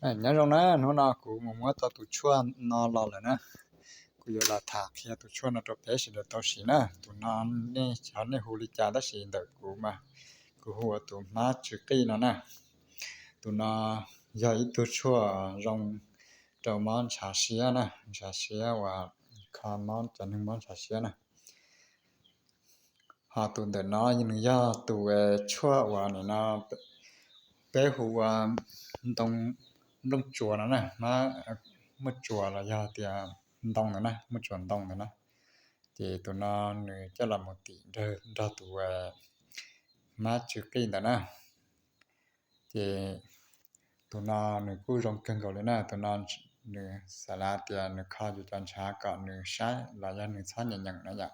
Nyob zoo na, hnub no kuv mus muab tau tus tshuaj no los lawm na. Kuv yuav los tham qhia tus tshuaj no rau peb sawv daws tau siv na. Tus no nej xyov nej hu li cas tab sis ntawm kuv mas kuv hu ua tus hmab tsw qij no na. Tus no yog ib tug tshuaj zoo rau mob ntshav siab na, ntshav siab uas kho mob, cov neeg mob ntshav siab na. Ho tus ntawm no nws yog tus tshuaj uas nim no peb hu ua ntoo nplooj tsuas no na, muaj tsuas los yog tias ntoo ntawd na, muaj tsuas ntoo ntawd na. Ces tus no nws coj los mus tim nrog tus hmab tsw qij ntawd na. Ces tus no nws kuj zoo kawg nkaus li na. Tus no nws xav lav tias nws kho yus cov ntshav kom nws saib los yog nws txhob nyeem nyeem na yom.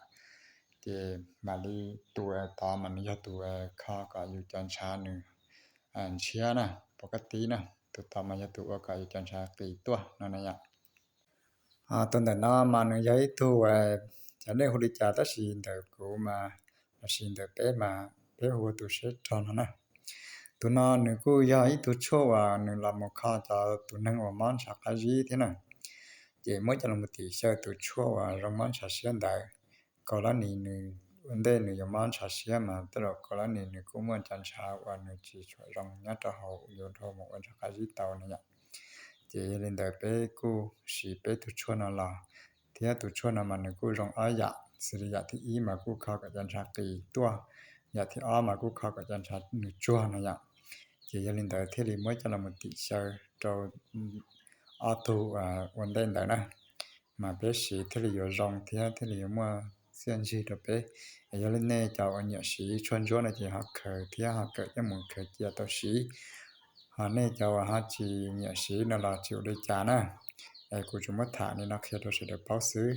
Ces mam li tus tod mas nws yog tus kho kom yus cov ntshav nws ntshiab na, pov kaj tib na. Tus tod mas yog tus ua kom yus cov ntshav qis tuaj no na yom. Tus ntawm no mas nws yog ib tug, xyov nej hu li cas tab sis ntawm kuv mas, los sis ntawm peb mas peb hu ua tus siab rog no na. Tus no nws kuj yog ib tug tshuaj uas nws los mus kho cov tus neeg uas mob ntshav qab zib thiab na. Ces muab coj los mus tim xyaw tus tshuaj uas zoo mob ntshav siab ntawd, kaus lab nis nws, ua ntej nws yuav mob ntshav siab mas tej zaum kaus lab nis nws kuj muaj cov ntshav uas nws tsis tshua zoo nyob rau hauv, yuav dhau mus ua ntshav qab zib tau na yom. Ces yog li ntawd peb kuj siv peb tus tshuaj no los, thiab tus tshuaj no mas nws kuj zoo ob yam, xws li yam thib ib mas kuj kho kom cov ntshav qis tuaj, yam thib ob mas kuj kho kom cov ntshav nws tsuag no yom. Ces yog li ntawd thiaj li muab coj los mus tim xyaw rau ob tug ua ntej ntawd na, mas peb siv thiaj li yuav zoo thiab thiaj li yuav muaj txiaj ntsig rau peb. Es yog li nej cov uas nyiam siv tshuaj ntsuab no ces ho khaws thiab ho kawm coj mus khaws cia tau siv. Ho nej cov uas ho tsis nyiam siv no los tsis ua li cas na. Es kuv tsuas muab tham li no qhia rau sawv daws paub xwb.